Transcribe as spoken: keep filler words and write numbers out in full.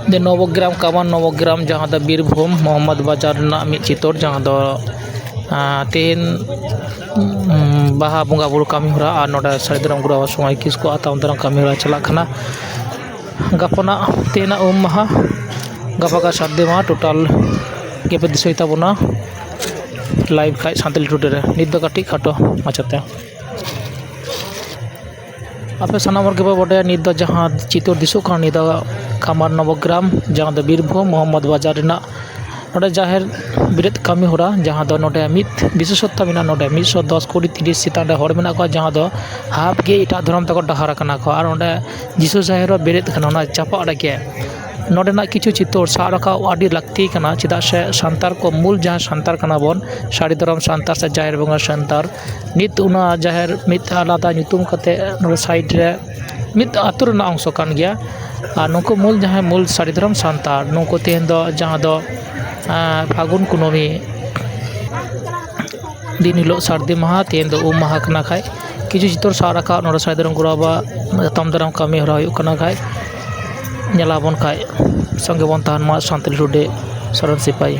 ᱫᱮ ᱱᱚᱵᱚᱜᱨᱟᱢ, ᱠᱟᱢᱟᱱ ᱱᱚᱵᱚᱜᱨᱟᱢ, ᱡᱟᱦᱟᱸ ᱫᱚ ᱵᱤᱨᱵᱷᱩᱢ ᱢᱚᱦᱚᱢᱢᱚᱫᱽ ᱵᱟᱡᱟᱨ ᱨᱮᱱᱟᱜ ᱢᱤᱫ ᱪᱤᱛᱟᱹᱨ, ᱡᱟᱦᱟᱸ ᱫᱚ, ᱟᱸ, ᱛᱮᱦᱮᱧ, ᱩᱸ, ᱵᱟᱦᱟ ᱵᱚᱸᱜᱟ ᱵᱩᱨᱩ ᱠᱟᱹᱢᱤ ᱦᱚᱨᱟ ᱟᱨ ᱱᱚᱰᱮ ᱥᱟᱹᱨᱤ ᱫᱷᱚᱨᱚᱢ ᱜᱩᱨᱩ ᱵᱟᱵᱟ ᱥᱚᱢᱟᱭ ᱠᱤᱥᱠᱩ ᱟᱜ ᱛᱟᱭᱚᱢ ᱫᱟᱨᱟᱢ ᱠᱟᱹᱢᱤ ᱦᱚᱨᱟ ᱪᱟᱞᱟᱜ ᱠᱟᱱᱟ᱾ ᱜᱟᱯᱟᱱᱟᱜ ᱛᱮᱦᱮᱧᱟᱜ ᱩᱢ ᱢᱟᱦᱟ, ᱜᱟᱯᱟ ᱜᱮ ᱥᱟᱹᱨᱫᱤ ᱢᱟᱦᱟ, ᱴᱳᱴᱟᱞ ᱜᱮᱯᱮ ᱫᱤᱥᱟᱹᱭ ᱛᱟᱵᱚᱱᱟ᱾ ᱞᱟᱭᱤᱵᱷ ᱠᱷᱟᱡ ᱥᱟᱱᱛᱟᱞᱤ ᱴᱩᱰᱮ ᱨᱮ᱾ ᱱᱤᱛ ᱫᱚ ᱠᱟᱹᱴᱤᱡ ᱠᱷᱟᱴᱚ ᱢᱟᱪᱷᱟᱛᱮ᱾ ᱟᱯᱮ ᱥᱟᱱᱟᱢ ᱦᱚᱲ ᱜᱮᱯᱮ ᱵᱟᱰᱟᱭᱟ, ᱱᱤᱛ ᱫᱚ ᱡᱟᱦᱟᱸ ᱪᱤᱛᱟᱹᱨ ᱫᱤᱥᱚᱜ ᱠᱟᱱᱟ, ᱱᱤᱭᱟᱹ ᱫᱚ ᱠᱟᱢᱟᱨ ᱱᱚᱵᱚᱜᱨᱟᱢ, ᱡᱟᱦᱟᱸ ᱫᱚ ᱵᱤᱨᱵᱷᱩᱢ ᱢᱚᱦᱚᱢᱢᱚᱫᱽ ᱵᱟᱡᱟᱨ ᱨᱮᱱᱟᱜ ᱱᱚᱰᱮ ᱡᱟᱦᱮᱨ ᱵᱮᱨᱮᱫ ᱠᱟᱹᱢᱤ ᱦᱚᱨᱟ, ᱡᱟᱦᱟᱸ ᱫᱚ ᱱᱚᱰᱮ ᱢᱤᱫ ᱵᱤᱥᱮᱥᱚᱛᱛᱟ ᱢᱮᱱᱟᱜᱼᱟ᱾ ᱱᱚᱰᱮ ᱢᱤᱫᱥᱚ ᱫᱚᱥ ᱠᱩᱲᱤ ᱛᱤᱨᱤᱥ ᱪᱮᱛᱟᱱ ᱨᱮ ᱦᱚᱲ ᱢᱮᱱᱟᱜ ᱠᱚᱣᱟ, ᱡᱟᱦᱟᱸ ᱫᱚ ᱦᱟᱯ ᱜᱮ ᱮᱴᱟᱜ ᱫᱷᱚᱨᱚᱢ ᱛᱮᱠᱚ ᱰᱟᱦᱟᱨ ᱟᱠᱟᱱᱟ ᱠᱚ᱾ ᱟᱨ ᱚᱸᱰᱮ ᱡᱤᱥᱩ ᱡᱟᱦᱮᱨ ᱦᱚᱸ ᱵᱮᱨᱮᱫ ᱠᱟᱱᱟ, ᱚᱱᱟ ᱪᱟᱯᱟᱜ ᱨᱮᱜᱮ᱾ ᱱᱚᱰᱮᱱᱟᱜ ᱠᱤᱪᱷᱩ ᱪᱤᱛᱟᱹᱨ ᱥᱟᱵ ᱨᱟᱠᱟᱵ ᱟᱹᱰᱤ ᱞᱟᱹᱠᱛᱤ ᱠᱟᱱᱟ, ᱪᱮᱫᱟᱜ ᱥᱮ ᱥᱟᱱᱛᱟᱲ ᱠᱚ ᱢᱩᱞ ᱡᱟᱦᱟᱸ ᱥᱟᱱᱛᱟᱲ ᱠᱟᱱᱟ ᱵᱚᱱ, ᱥᱟᱹᱨᱤ ᱫᱷᱚᱨᱚᱢ ᱥᱟᱱᱛᱟᱲ ᱥᱮ ᱡᱟᱦᱮᱨ ᱵᱚᱸᱜᱟ ᱥᱟᱱᱛᱟᱲ, ᱱᱤᱛ ᱚᱱᱟ ᱡᱟᱦᱮᱨ ᱢᱤᱫ ᱟᱞᱟᱫᱟ ᱧᱩᱛᱩᱢ ᱠᱟᱛᱮ ᱱᱚᱰᱮ ᱥᱟᱭᱤᱰ ᱨᱮ ᱢᱤᱫ ᱟᱹᱛᱩ ᱨᱮᱱᱟᱜ ᱚᱝᱥᱚ ᱠᱟᱱ ᱜᱮᱭᱟ᱾ ᱟᱨ ᱱᱩᱠᱩ ᱢᱩᱞ ᱡᱟᱦᱟᱸᱭ ᱢᱩᱞ ᱥᱟᱹᱨᱤ ᱫᱷᱚᱨᱚᱢ ᱥᱟᱱᱛᱟᱲ, ᱱᱩᱠᱩ ᱛᱮᱦᱮᱧ ᱫᱚ ᱡᱟᱦᱟᱸ ᱫᱚ, ᱟᱸ, ᱯᱷᱟᱹᱜᱩᱱ ᱠᱩᱱᱟᱹᱢᱤ ᱫᱤᱱ ᱦᱤᱞᱳᱜ ᱥᱟᱹᱨᱫᱤ ᱢᱟᱦᱟ, ᱛᱮᱦᱮᱧ ᱫᱚ ᱩᱢ ᱢᱟᱦᱟ ᱠᱟᱱᱟ ᱠᱷᱟᱡ᱾ ᱠᱤᱪᱷᱩ ᱪᱤᱛᱟᱹᱨ ᱥᱟᱵ ᱨᱟᱠᱟᱵ ᱱᱚᱰᱮ ᱥᱟᱹᱨᱤ ᱫᱷᱚᱨᱚᱢ ᱜᱩᱨᱩ ᱵᱟᱵᱟ ᱮᱛᱚᱢ ᱫᱟᱨᱟᱢ ᱠᱟᱹᱢᱤ ᱦᱚᱨᱟ ᱦᱩᱭᱩᱜ ᱠᱟᱱᱟ ᱠᱷᱟᱡ, ᱧᱮᱞᱟᱵᱚᱱ ᱠᱷᱟᱡ᱾ ᱥᱚᱸᱜᱮ ᱵᱚᱱ ᱛᱟᱦᱮᱱ ᱢᱟ ᱥᱟᱱᱛᱟᱞᱤ ᱴᱩᱰᱮ ᱥᱚᱨᱮᱱ ᱥᱤᱯᱟᱹᱦᱤ᱾